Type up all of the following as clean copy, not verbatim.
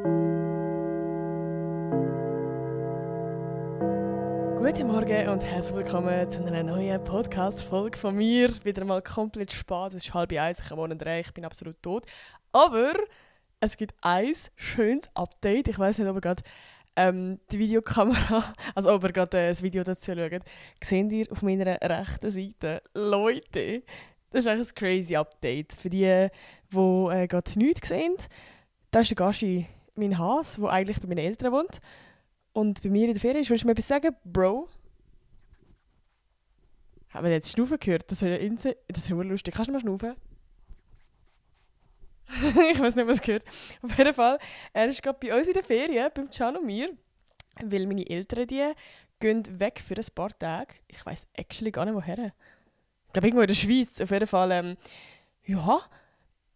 Guten Morgen und herzlich willkommen zu einer neuen Podcast-Folge von mir. Wieder mal komplett spät, es ist 12:30, ich habe morgen 3, ich bin absolut tot. Aber es gibt ein schönes Update. Ich weiss nicht, ob ihr gerade die Videokamera, also ob ihr gerade das Video dazu schaut. Seht ihr auf meiner rechten Seite? Leute, das ist eigentlich ein crazy Update. Für die, die gerade nichts sehen, da ist der Gashi, mein Hase, der eigentlich bei meinen Eltern wohnt. Und bei mir in der Ferien ist, willst du mir etwas sagen? Bro? Haben wir jetzt Schnaufen gehört? Das ist ja lustig. Kannst du mal schnaufen? Ich weiß nicht, was gehört. Auf jeden Fall, er ist gerade bei uns in der Ferien, beim Can und mir. Weil meine Eltern, die gehen weg für ein paar Tage. Ich weiss actually gar nicht, woher. Ich glaube, irgendwo in der Schweiz. Auf jeden Fall,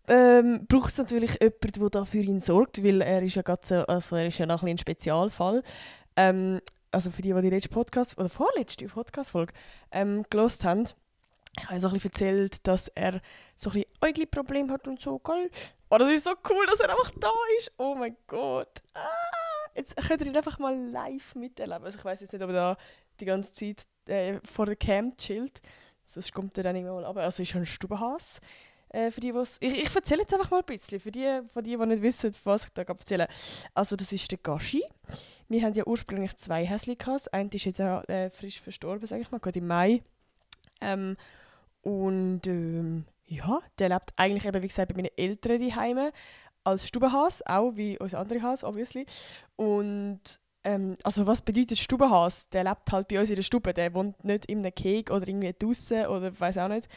braucht es natürlich jemanden, der da für ihn sorgt, weil er ist ja gerade so, also er ist ja noch ein Spezialfall. Also für die die letzte Podcast oder vorletzte Podcast-Folge gehört haben, ich habe so ein bisschen erzählt, dass er so ein bisschen Äugli-Problem hat und so, gell? Oh, das ist so cool, dass er einfach da ist. Oh mein Gott. Jetzt könnt ihr ihn einfach mal live miterleben. Also ich weiss jetzt nicht, ob er da die ganze Zeit vor der Cam chillt. Sonst kommt er dann immer mal runter. Also ist schon ein Stubenhase. Für die, ich erzähle jetzt einfach mal ein bisschen, für die nicht wissen, was ich da erzähle. Also das ist der Gashi. Wir hatten ja ursprünglich 2 Häschen gehabt. Das eine ist jetzt auch frisch verstorben, sage ich mal, gerade im Mai. Der lebt eigentlich eben, wie gesagt, bei meinen Eltern daheim als Stubenhase, auch wie unser anderer Hase, obviously. Und also was bedeutet Stubenhase? Der lebt halt bei uns in der Stube, der wohnt nicht in einem Keg oder irgendwie draussen oder weiß auch nicht,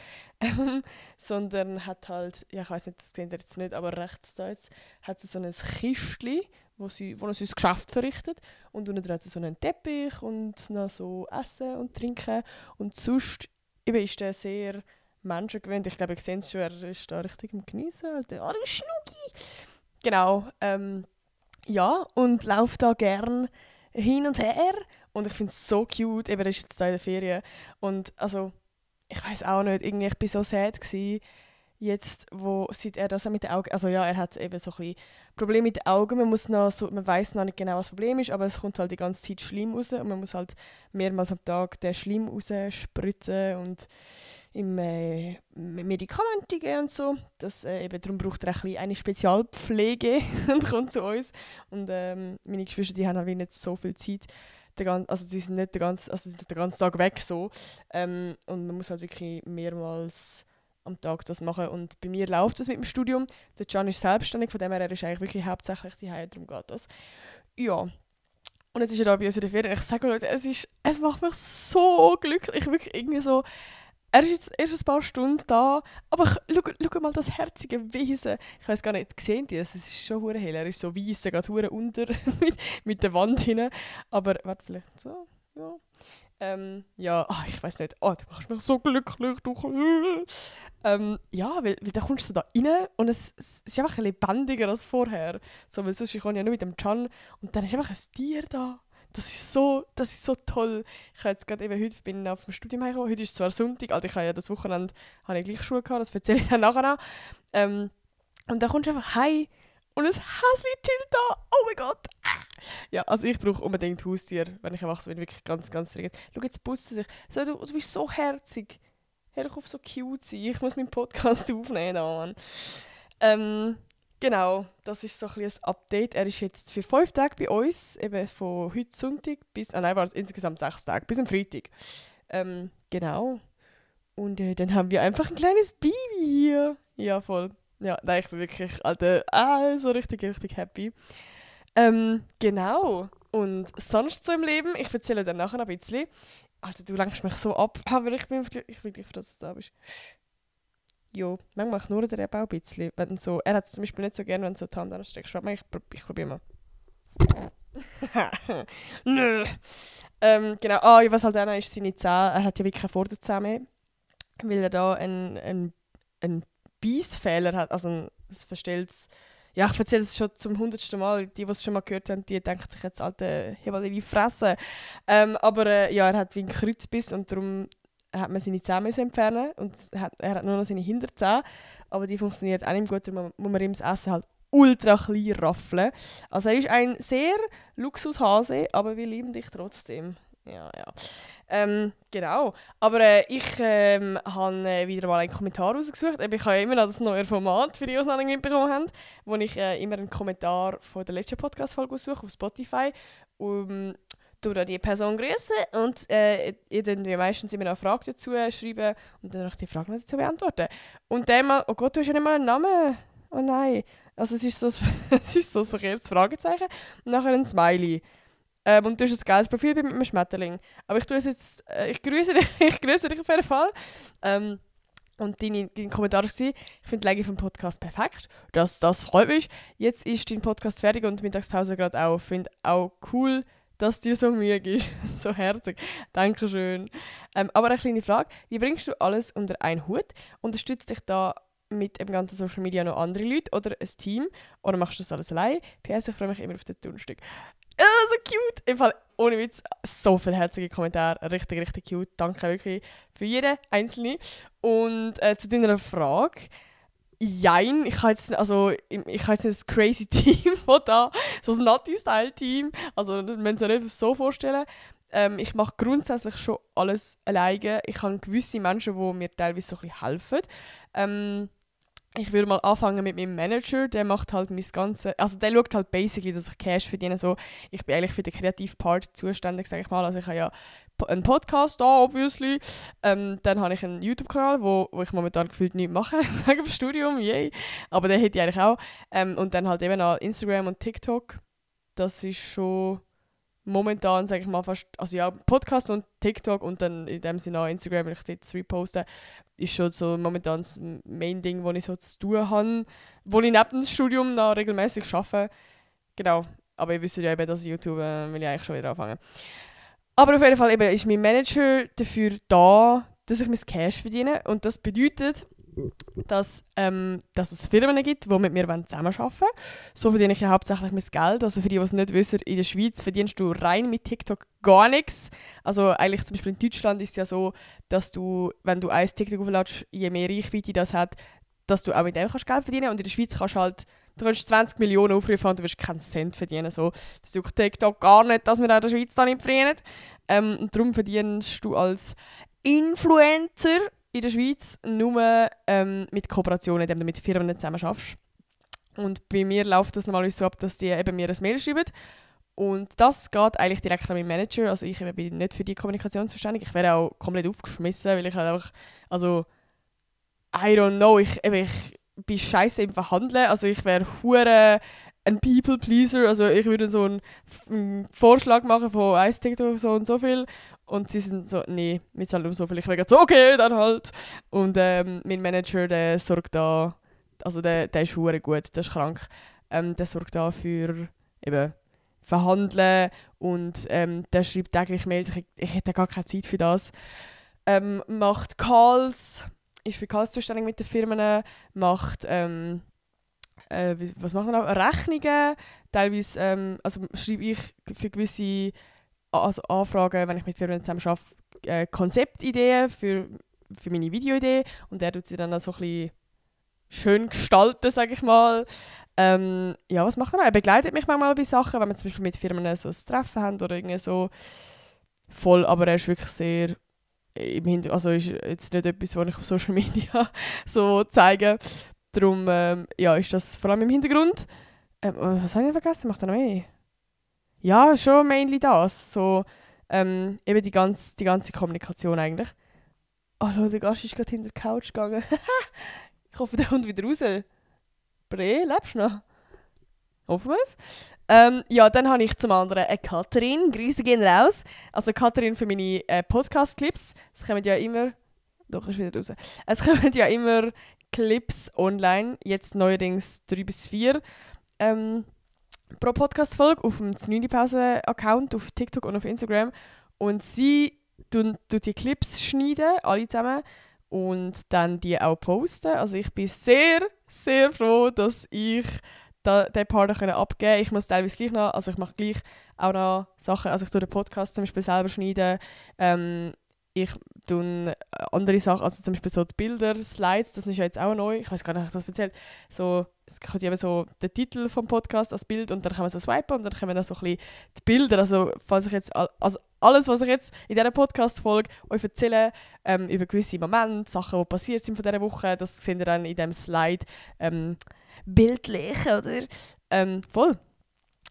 sondern hat halt, ja ich weiss nicht, das seht ihr jetzt nicht, aber rechts da jetzt hat sie so ein Kistchen, wo er sein Geschäft verrichtet und unten hat sie so einen Teppich und noch so Essen und Trinken und sonst eben ist der sehr menschengewöhnt. Ich glaube, ihr seht es schon, er ist da richtig am Geniessen, Alter. Oh, du Schnucki! Genau, ja, und läuft da gern hin und her. Und ich finde es so cute. Eben, er ist jetzt da in der Ferien. Und also, ich weiß auch nicht, irgendwie, ich war so sad gewesen, jetzt, seit er das mit den Augen, also ja, er hat eben so ein bisschen Probleme mit den Augen. Man weiß noch nicht genau, was das Problem ist, aber es kommt halt die ganze Zeit Schleim raus und man muss halt mehrmals am Tag den Schleim rausspritzen und im Medikamente geben und so. Darum braucht er eine Spezialpflege und kommt zu uns. Und meine Geschwister, die haben halt nicht so viel Zeit. Sie sind nicht den ganzen Tag weg so. Und man muss halt wirklich mehrmals am Tag das machen. Und bei mir läuft das mit dem Studium. Der Can ist selbstständig, von dem her er ist eigentlich wirklich hauptsächlich daheim, darum geht das. Ja. Und jetzt ist er da bei uns in der Ferien. Ich sage Leute, es macht mich so glücklich. Wirklich irgendwie so. Er ist jetzt erst ein paar Stunden da, aber schau mal das herzige Wesen. Ich weiß gar nicht, seht ihr es? Es ist schon hure hell. Er ist so weiss, er geht hure unter mit der Wand hin. Aber warte, vielleicht so, ja. Ich weiß nicht. Oh, du machst mich so glücklich. Weil da kommst du da rein und es ist einfach lebendiger als vorher. So, weil sonst ich ja nur mit dem Can und dann ist einfach ein Tier da. Das ist so toll. Ich habe jetzt gerade heute bin ich auf dem Studium heimgekommen. Heute ist zwar Sonntag, also ich habe ja das Wochenende gleich Schule gehabt, das erzähle ich dann nachher noch. Und dann kommst du einfach heim und ein Häschen chillt da. Oh mein Gott. Ja, also ich brauche unbedingt Haustier, wenn ich erwachsen bin, wirklich ganz, ganz dringend. Schau, jetzt putzen sich. So, du bist so herzig. Hör doch auf, so cute sein. Ich muss meinen Podcast aufnehmen, Mann. Genau, das ist so ein bisschen ein Update. Er ist jetzt für 5 Tage bei uns, eben von heute Sonntag bis, insgesamt 6 Tage, bis am Freitag. Genau. Und dann haben wir einfach ein kleines Baby hier. Ja, voll. Ja, nein, ich bin wirklich, Alter, so richtig, richtig happy. Genau. Und sonst so im Leben, ich erzähle dann nachher noch ein bisschen. Alter, du lenkst mich so ab, aber ich bin gleich froh, dass du da bist. Jo, manchmal knurrt er eben auch ein bisschen. Wenn so, er hat es zum Beispiel nicht so gerne, wenn du so die Hand anstreckst. Warte mal, ich probiere mal. Nö. Genau, was halt auch noch ist, seine Zähne. Er hat ja wirklich keine Vorderzähne mehr. Weil er da einen Beissfehler hat, also ein verstelltes. Ja, ich erzähle es schon zum 100. Mal. Die es schon mal gehört haben, die denken sich jetzt, Alter, hier mal in die Fresse. Er hat wie einen Kreuzbiss und darum hat man seine Zähne entfernen und er hat nur noch seine Hinterzähne, aber die funktioniert auch nicht gut, darum muss man ihm das Essen halt ultra klein raffeln. Also er ist ein sehr Luxushase, aber wir lieben dich trotzdem. Ja. Genau. Aber ich habe wieder mal einen Kommentar rausgesucht. Ich habe ja immer noch das neue Format, für die, die es noch nicht mitbekommen haben, wo ich immer einen Kommentar von der letzten Podcast-Folge suche auf Spotify. Du da die Person grüßen und ihr dann meistens immer noch eine Frage dazu schreiben und dann auch die Frage dazu beantworten. Und dann mal, oh Gott, du hast ja nicht mal einen Namen. Oh nein. Also es ist so ein verkehrtes Fragezeichen und nachher ein Smiley. Und du hast ein geiles Profil mit einem Schmetterling. Aber ich tue es jetzt, ich grüße dich auf jeden Fall. Und dein Kommentar war, ich finde die Länge vom Podcast perfekt. Das freut mich. Jetzt ist dein Podcast fertig und die Mittagspause gerade auch. Ich finde auch cool, dass dir so Mühe ist. So herzig. Dankeschön. Aber eine kleine Frage. Wie bringst du alles unter einen Hut? Unterstützt dich da mit dem ganzen Social Media noch andere Leute oder ein Team? Oder machst du das alles allein? PS, ich freue mich immer auf das Tonstück. So cute! Im Fall, ohne Witz, so viele herzige Kommentare. Richtig, richtig cute. Danke wirklich für jeden Einzelnen. Und zu deiner Frage. Jein, ich habe jetzt nicht ein crazy Team von da, so ein Natti-Style-Team. Also, man muss sich nicht so vorstellen. Ich mache grundsätzlich schon alles alleine. Ich habe gewisse Menschen, die mir teilweise so ein bisschen helfen. Ich würde mal anfangen mit meinem Manager, der macht halt mein ganze, also der schaut halt basically, dass ich Cash verdiene. So. Ich bin eigentlich für den Kreativ-Part zuständig, sage ich mal. Also ich habe ja einen Podcast da, obviously. Dann habe ich einen YouTube-Kanal, wo ich momentan gefühlt nichts mache, wegen dem Studium, yay. Aber den hätte ich eigentlich auch. Und dann halt eben auch Instagram und TikTok. Das ist schon momentan, sage ich mal, fast, also ja, Podcast und TikTok und dann in dem Sinne auch Instagram, wenn ich das reposte, ist schon so momentan das Main-Ding, das ich so zu tun habe, wo ich neben dem Studium noch regelmäßig arbeite. Genau, aber ihr wisst ja eben, dass YouTube will ich eigentlich schon wieder anfangen. Aber auf jeden Fall eben ist mein Manager dafür da, dass ich mein Cash verdiene und das bedeutet, dass es Firmen gibt, die mit mir zusammenarbeiten wollen. So verdiene ich ja hauptsächlich mein Geld. Also für die, die es nicht wissen, in der Schweiz verdienst du rein mit TikTok gar nichts. Also eigentlich zum Beispiel in Deutschland ist es ja so, dass du, wenn du ein TikTok aufladest, je mehr Reichweite das hat, dass du auch mit dem kannst Geld verdienen. Und in der Schweiz kannst du kannst 20 Millionen aufrufen und du wirst keinen Cent verdienen. So, das juckt TikTok gar nicht, dass wir auch in der Schweiz da nicht verdienen. Und darum verdienst du als Influencer in der Schweiz nur mit Kooperationen, indem du mit Firmen zusammen arbeitest. Und bei mir läuft das normalerweise so ab, dass die eben mir ein Mail schreiben. Und das geht eigentlich direkt an meinen Manager. Also ich bin nicht für die Kommunikation zuständig. Ich wäre auch komplett aufgeschmissen, weil ich halt einfach, also I don't know, ich bin scheiße im Verhandeln. Also ich wäre hure ein People-Pleaser. Also ich würde so einen Vorschlag machen von 1 TikTok so und so viel. Und sie sind so, nee, wir zahlen um so viel. Ich wäre so, okay, dann halt. Und mein Manager, der sorgt da, also der ist hure gut, der ist krank. Der sorgt da für eben Verhandeln und der schreibt täglich Mails. Ich hätte gar keine Zeit für das. Macht Calls, ist für Calls zuständig mit den Firmen, macht was macht er noch? Rechnungen. Teilweise also schreibe ich für gewisse Anfragen, wenn ich mit Firmen zusammen arbeite, Konzeptideen für meine Videoidee und der tut sie dann auch so ein bisschen schön gestalten, sage ich mal. Ja, was macht er noch? Er begleitet mich manchmal bei Sachen, wenn wir zum Beispiel mit Firmen so ein Treffen haben oder irgendwie so. Voll, aber er ist wirklich sehr im Hintergrund, also ist jetzt nicht etwas, was ich auf Social Media so zeige. Darum ja, ist das vor allem im Hintergrund. Was habe ich vergessen? Macht er noch mehr? Ja, schon mainly das. So, eben die ganze Kommunikation eigentlich. Oh, der Gast ist gerade hinter die Couch gegangen. Ich hoffe, der kommt wieder raus. Bre, lebst du noch? Hoffen wir es. Ja, dann habe ich zum anderen eine Katrin. Grüße gehen raus. Also Katrin für meine Podcast-Clips. Es kommen ja immer... Doch, ist wieder raus. Es kommen ja immer Clips online. Jetzt neuerdings 3 bis 4. Pro Podcast-Folge auf dem 9-Pause-Account auf TikTok und auf Instagram. Und sie tut die Clips schneiden, alle zusammen, und dann die auch posten. Also ich bin sehr, sehr froh, dass ich diesen Part abgeben konnte. Ich muss teilweise gleich noch, also ich mache gleich auch noch Sachen, also ich tue den Podcast zum Beispiel selber schneiden. ich tue andere Sachen, also zum Beispiel so die Bilder, Slides, das ist ja jetzt auch neu, ich weiß gar nicht, ob ich das erzählt. So, es kommt eben so der Titel vom Podcast als Bild und dann kann man so swipen und dann kommen dann so ein bisschen die Bilder. Also, falls ich jetzt, also alles, was ich jetzt in dieser Podcast-Folge euch erzähle, über gewisse Momente, Sachen, die passiert sind von dieser Woche, das seht ihr dann in diesem Slide bildlich, oder? Voll.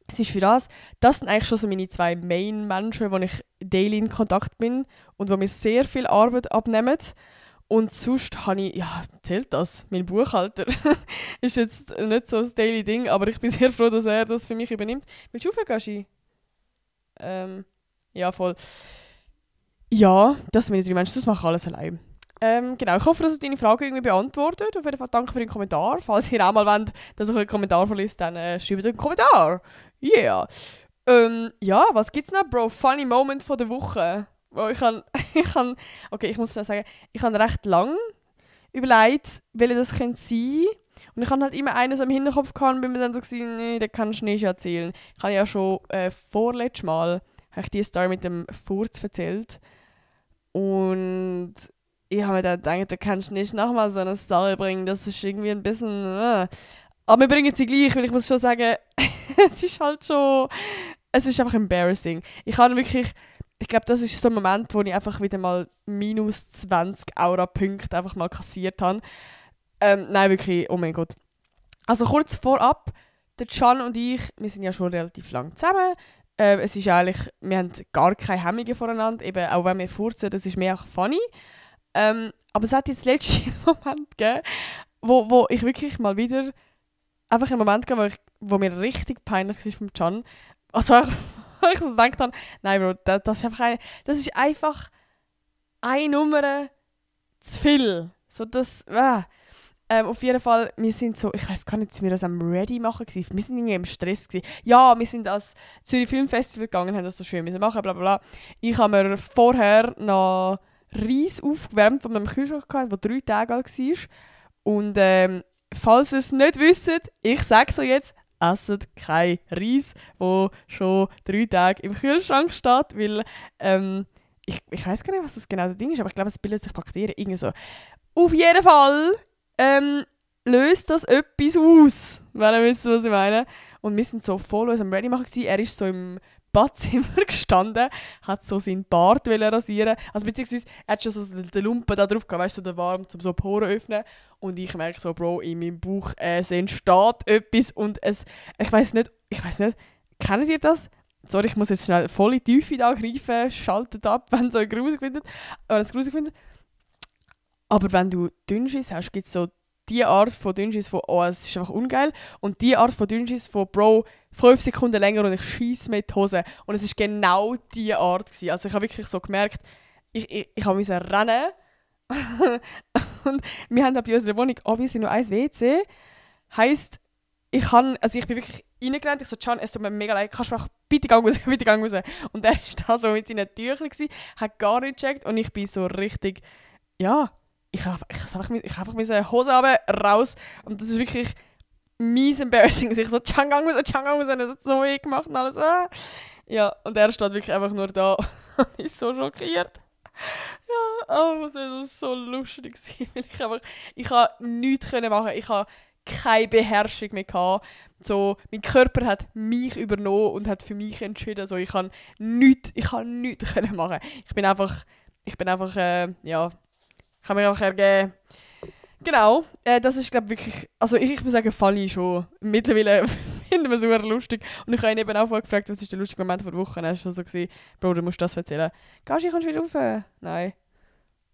Es ist für das. Das sind eigentlich schon so meine 2 Main-Menschen, wo ich daily in Kontakt bin und wo mir sehr viel Arbeit abnehmen. Und sonst habe ich, ja, zählt das, mein Buchhalter. Ist jetzt nicht so das daily Ding, aber ich bin sehr froh, dass er das für mich übernimmt. Willst du aufhören, Gashi? Ja, voll. Ja, das sind meine 3 Menschen, das mache ich alles allein. Genau, ich hoffe, dass ihr deine Frage irgendwie beantwortet. Auf jeden Fall danke für den Kommentar. Falls ihr auch mal wollt, dass ich einen Kommentar verlese, dann schreibt einen Kommentar. Yeah. Ja, was gibt's noch, Bro? Funny Moment von der Woche. Bro, okay, ich muss schnell sagen, ich habe recht lang überlegt, welche das könnte sein. Und ich habe halt immer einen so im Hinterkopf gehabt und bin mir dann so gewesen, nee, den kannst du nicht erzählen. Ich habe ja schon vorletztes Mal ich die Story mit dem Furz erzählt. Und ich habe mir dann gedacht, da kannst du nicht nochmal so eine Story bringen, das ist irgendwie ein bisschen... Aber wir bringen sie gleich, weil ich muss schon sagen, es ist halt schon... Es ist einfach embarrassing. Ich glaube, das ist so ein Moment, wo ich einfach wieder mal minus 20 Aura-Punkte einfach mal kassiert habe. Nein, wirklich, oh mein Gott. Also kurz vorab, der Can und ich, wir sind ja schon relativ lang zusammen. Es ist eigentlich, wir haben gar keine Hemmungen voreinander, eben auch wenn wir furzen, das ist mehr auch funny. Aber es hat jetzt letztens einen Moment gegeben, wo ich wirklich mal wieder einfach einen Moment gegeben, wo mir richtig peinlich war vom Can. Also wo ich so gedacht habe, nein Bro, das ist einfach eine Nummer zu viel. So das, auf jeden Fall, wir sind so, ich weiß gar nicht, sind wir das am Ready machen gewesen? Wir sind irgendwie im Stress gewesen. Ja, wir sind ans Zürich Filmfestival gegangen, haben das so schön müssen machen, bla bla bla. Ich habe mir vorher noch Reis aufgewärmt, den wir im Kühlschrank hatten, der 3 Tage alt war. Und falls ihr es nicht wisst, ich sage es euch jetzt, esset kein Reis, der schon 3 Tage im Kühlschrank steht, weil ich weiß gar nicht, was das genau das Ding ist, aber ich glaube, es bildet sich Bakterien, irgendwie so. Auf jeden Fall löst das etwas aus, wenn ihr wisst, was ich meine. Und wir sind so voll uns am Ready machen gewesen. Er ist so im Badzimmer gestanden, hat so seinen Bart rasieren. Also beziehungsweise er hat schon so den Lumpen da drauf gehabt, weißt du, so den Warm, um so Poren öffnen. Und ich merke so, Bro, in meinem Bauch es entsteht etwas und ich weiß nicht, kennt ihr das? Sorry, ich muss jetzt schnell voll in die Tiefe da greifen, schaltet ab, wenn ihr es grusig findet. Aber wenn du Dünnschiss hast, gibt es so die Art von Dünnschiss von «Oh, es ist einfach ungeil» und die Art von Dünnschiss von «Bro, 5 Sekunden länger und ich schieße mit die Hose». Und es war genau diese Art gewesen. Also ich habe wirklich so gemerkt, ich musste rennen. Und wir haben bei unserer Wohnung obviously nur ein WC. Heisst, ich bin wirklich reingerannt, ich so, Can, es tut mir mega leid, kannst du mir auch bitte gehen raus. Und er war da so mit seinen Tüchern, hat gar nicht gecheckt und ich bin so richtig, ja, ich habe einfach meine Hose raus und das ist wirklich mies embarrassing. Ich so, Can, gang raus, und er hat so weh gemacht und alles. Ja, und er steht wirklich einfach nur da und ist so schockiert. Ja, aber das war so lustig, weil ich konnte nichts machen. Ich habe keine Beherrschung mehr gehabt. So, mein Körper hat mich übernommen und hat für mich entschieden. Also, ich kann nichts machen. Ich bin einfach, ja, ich habe mich einfach ergeben. Genau, das ist, glaube ich, wirklich, also ich würde sagen, funny schon. Mittlerweile finden wir es super lustig. Und ich habe ihn eben auch gefragt, was ist der lustige Moment der Woche? Und er war schon so, Bro, du musst das erzählen. Gashi, kommst du wieder rauf? Nein.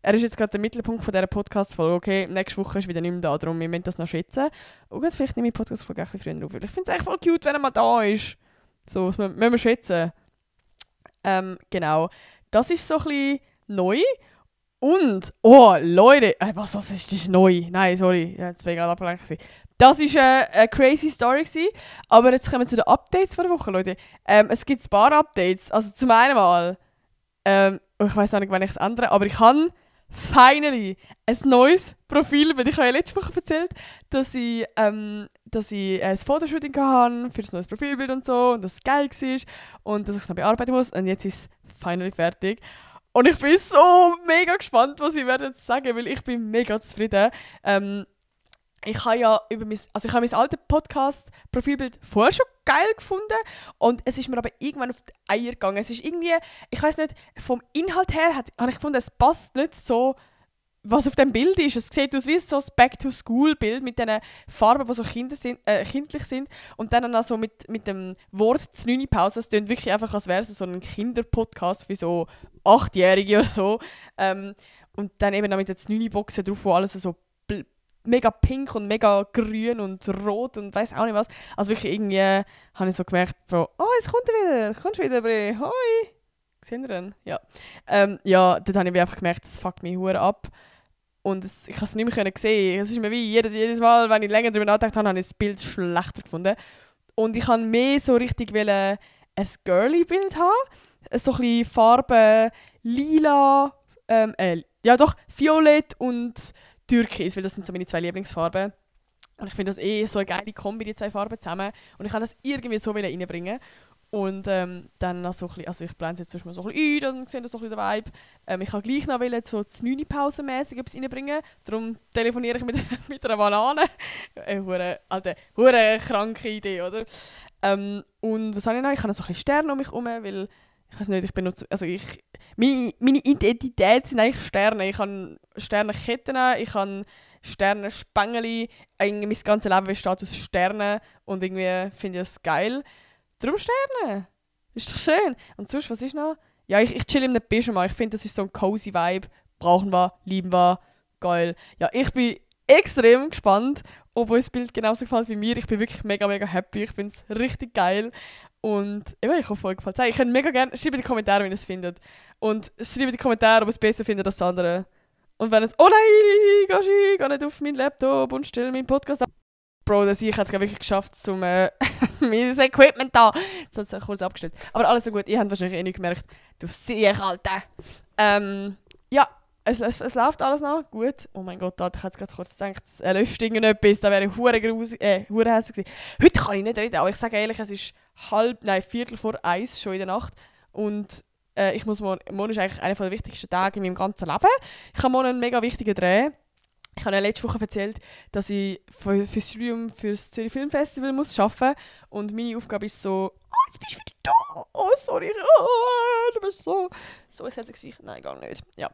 Er ist jetzt gerade der Mittelpunkt von dieser Podcast-Folge. Okay, nächste Woche ist wieder nicht mehr da, darum wir müssen das noch schätzen. Und jetzt vielleicht nehme ich die Podcast-Folge ein bisschen früher auf. Ich finde es echt voll cute, wenn er mal da ist. So, das müssen wir schätzen. Genau. Das ist so ein bisschen neu. Und, oh Leute, was ist das neu? Nein, sorry, jetzt bin ich gerade abgelenkt. Das war eine crazy Story gewesen, aber jetzt kommen wir zu den Updates von der Woche, Leute. Es gibt ein paar Updates. Also zum einen mal, ich weiß auch nicht, wann ich es ändere, aber ich habe finally ein neues Profilbild. Ich habe ja letzte Woche erzählt, dass ich ein Fotoshooting hatte für das neues Profilbild und so und dass es geil war und dass ich es noch bearbeiten muss und jetzt ist es finally fertig. Und ich bin so mega gespannt, was ich werde jetzt sagen, weil ich bin mega zufrieden. Ich habe ja ich habe mein altes Podcast-Profilbild vorher schon geil gefunden und es ist mir aber irgendwann auf die Eier gegangen. Es ist irgendwie, ich weiß nicht, vom Inhalt her habe ich gefunden, es passt nicht so, was auf dem Bild ist. Es sieht aus wie so ein Back-to-School-Bild mit diesen Farben, die so kindlich sind und dann auch so mit dem Wort «Znüni-Pause». Es klingt wirklich einfach, als wäre es so ein Kinderpodcast für so 8-Jährige oder so. Und dann eben auch mit den Znüni-Boxen drauf, wo alles so mega pink und mega grün und rot und weiß auch nicht was. Also wirklich irgendwie habe ich so gemerkt, oh, es kommt wieder, kommst wieder, Bre, hoi. Sehen wir denn? Ja. Ja, dort habe ich einfach gemerkt, es fuckt mich hure ab. Und ich habe es nicht mehr sehen. Es ist mir wie jedes Mal, wenn ich länger darüber nachgedacht habe, habe ich das Bild schlechter gefunden. Und ich wollte mehr so richtig ein girly-Bild haben. So ein bisschen Farben lila, ja doch, violett und Türkis, weil das sind so meine 2 Lieblingsfarben. Und ich finde das so eine geile Kombi, die 2 Farben zusammen. Und ich kann das irgendwie so reinbringen. Und dann noch so ein bisschen, also ich blende es jetzt zwischen so ein bisschen ein, dann sehen das so ein bisschen der Vibe. Ich kann gleich noch so 9-Pause-mäßig etwas reinbringen. Darum telefoniere ich mit einer Banane. Hure kranke Idee, oder? Und was habe ich noch? Ich habe noch so ein bisschen Sterne um mich herum, weil ich weiß nicht, ich benutze, also meine Identität sind eigentlich Sterne. Ich habe Sternenketten, ich habe Sternenspengeli. Mein ganzes Leben besteht aus Sternen und irgendwie finde ich das geil. Darum Sterne. Ist doch schön. Und sonst, was ist noch? Ja, ich chill im Pyjama. Ich finde, das ist so ein cozy Vibe. Brauchen wir, lieben wir, geil. Ja, ich bin extrem gespannt, ob euch das Bild genauso gefällt wie mir. Ich bin wirklich mega, mega happy. Ich finde es richtig geil. Und eben, ich hoffe, euch gefällt es. Ich könnte mega gerne, schreibt in die Kommentare, wenn ihr es findet. Und schreibt in die Kommentare, ob ihr es besser findet als das andere. Und wenn es, oh nein, geh nicht auf meinen Laptop und stell meinen Podcast ab. Bro, ich habe es wirklich geschafft, mein Equipment da. Jetzt hat es kurz abgestellt. Aber alles so gut, ihr habt wahrscheinlich nicht gemerkt. Du Siech, Alter. Ja, es läuft alles noch gut. Oh mein Gott, Alter, ich habe jetzt gerade kurz gedacht, es löscht irgendetwas, da wäre ich hure hässlich gewesen. Heute kann ich nicht reden, aber ich sage ehrlich, es ist 1:15 schon in der Nacht. Und morgen ist eigentlich einer der wichtigsten Tage in meinem ganzen Leben. Ich habe morgen einen mega wichtigen Dreh. Ich habe ja letzte Woche erzählt, dass ich für das Studium für das Zürich Filmfestival arbeiten muss. Und meine Aufgabe ist so, jetzt bist du wieder da. Oh, sorry. Du bist so ein herziges Gesicht. Nein, gar nicht. Ja.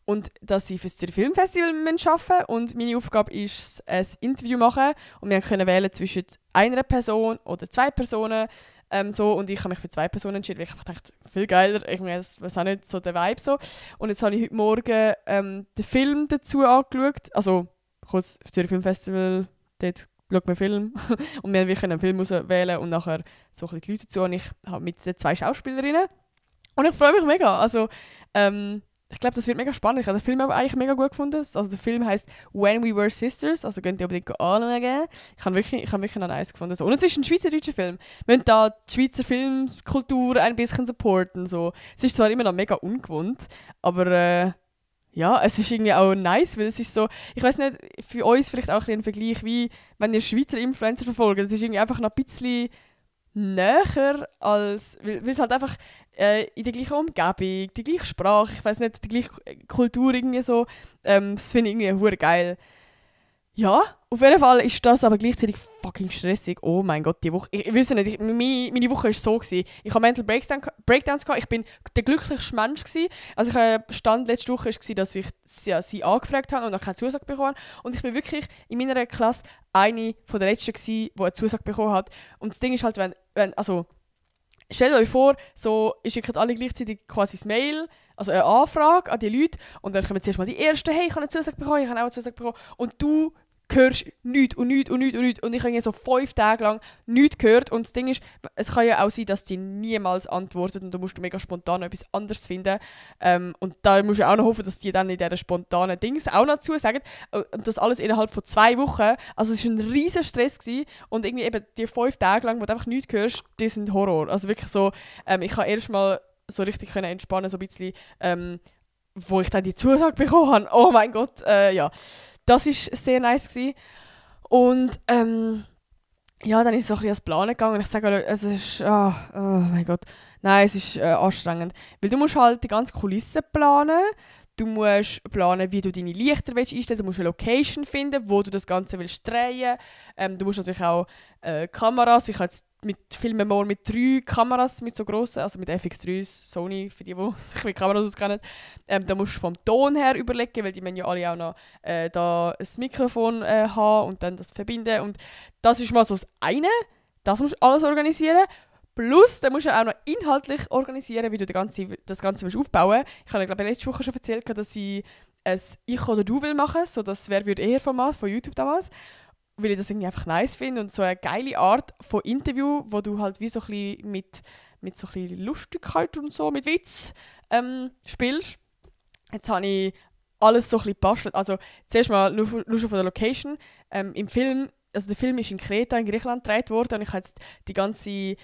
Und dass ich für das Zürich Filmfestival arbeiten muss. Und meine Aufgabe ist, ein Interview machen. Und wir können wählen zwischen einer Person oder 2 Personen. Und ich habe mich für 2 Personen entschieden, weil ich einfach dachte, viel geiler, irgendwie, das ist auch nicht so der Vibe so. Und jetzt habe ich heute Morgen den Film dazu angeschaut, also kurz für Zürich Filmfestival, dort schaut man einen Film und wir können einen Film auswählen und nachher so ein bisschen die Leute dazu und ich habe mit den 2 Schauspielerinnen und ich freue mich mega, also ich glaube, das wird mega spannend. Ich habe den Film aber eigentlich mega gut gefunden. Also der Film heisst «When We Were Sisters», also könnt ihr unbedingt anschauen. Ich habe wirklich noch nice gefunden. So. Und es ist ein schweizerdeutscher Film. Wir müssen da die Schweizer Filmkultur ein bisschen supporten. So. Es ist zwar immer noch mega ungewohnt, aber ja, es ist irgendwie auch nice, weil es ist so, ich weiß nicht, für uns vielleicht auch ein Vergleich, wie wenn ihr Schweizer Influencer verfolgt. Es ist irgendwie einfach noch ein bisschen näher als, weil es halt einfach in der gleichen Umgebung, die gleiche Sprache, ich weiß nicht, die gleiche Kultur irgendwie so, das finde ich irgendwie hure geil. Ja, auf jeden Fall ist das aber gleichzeitig fucking stressig. Oh mein Gott, die Woche, ich weiß nicht, meine Woche war so gewesen. Ich habe Mental Breakdowns gehabt, ich bin der glücklichste Mensch gewesen. Also Stand letzte Woche war, dass ich sie angefragt habe und noch keine Zusage bekommen habe. Und ich bin wirklich in meiner Klasse eine von der letzten gewesen, die eine Zusage bekommen hat. Und das Ding ist halt, also stellt euch vor, so, ihr schickt alle gleichzeitig quasi das Mail, also eine Anfrage an die Leute und dann kommen zuerst mal die Ersten, hey, ich habe eine Zusage bekommen, ich habe auch eine Zusage bekommen und du hörst nichts und nichts und nichts und nichts und ich habe so 5 Tage lang nichts gehört und das Ding ist, es kann ja auch sein, dass die niemals antwortet und da musst du mega spontan etwas anderes finden und da musst du auch noch hoffen, dass die dann in dieser spontanen Dings auch noch zusagen und das alles innerhalb von 2 Wochen, also es war ein riesen Stress gewesen. Und irgendwie eben die 5 Tage lang, wo du einfach nichts hörst, die sind Horror, also wirklich so, ich kann erst mal so richtig entspannen, so ein bisschen, wo ich dann die Zusage bekommen habe, oh mein Gott, ja. Das war sehr nice gewesen. Und ja, dann ist es so ein bisschen ans Planen gegangen und ich sage euch, es ist, oh mein Gott, nein, es ist anstrengend. Weil du musst halt die ganze Kulisse planen, du musst planen, wie du deine Lichter willst einstellen, du musst eine Location finden, wo du das Ganze willst drehen. Du musst natürlich auch Kameras, ich habe jetzt filmen mal mit 3 Kameras, mit so grossen, also mit FX3, Sony, für die sich mit Kameras auskennen. Da musst du vom Ton her überlegen, weil die müssen ja alle auch noch da ein Mikrofon haben und dann das verbinden. Und das ist mal so das eine, das musst du alles organisieren. Plus, dann musst du auch noch inhaltlich organisieren, wie du das Ganze willst aufbauen willst. Ich habe glaube letzte Woche schon erzählt, dass ich ein «Ich oder du» will machen, so das «Wer würde eher» Format von YouTube damals, weil ich das irgendwie einfach nice finde und so eine geile Art von Interview, wo du halt wie so ein bisschen mit so ein bisschen Lustigkeit und so, mit Witz spielst. Jetzt habe ich alles so ein bisschen gebastelt. Also zuerst mal nur schon von der Location. Im Film, also der Film ist in Kreta in Griechenland gedreht worden und ich habe jetzt die ganze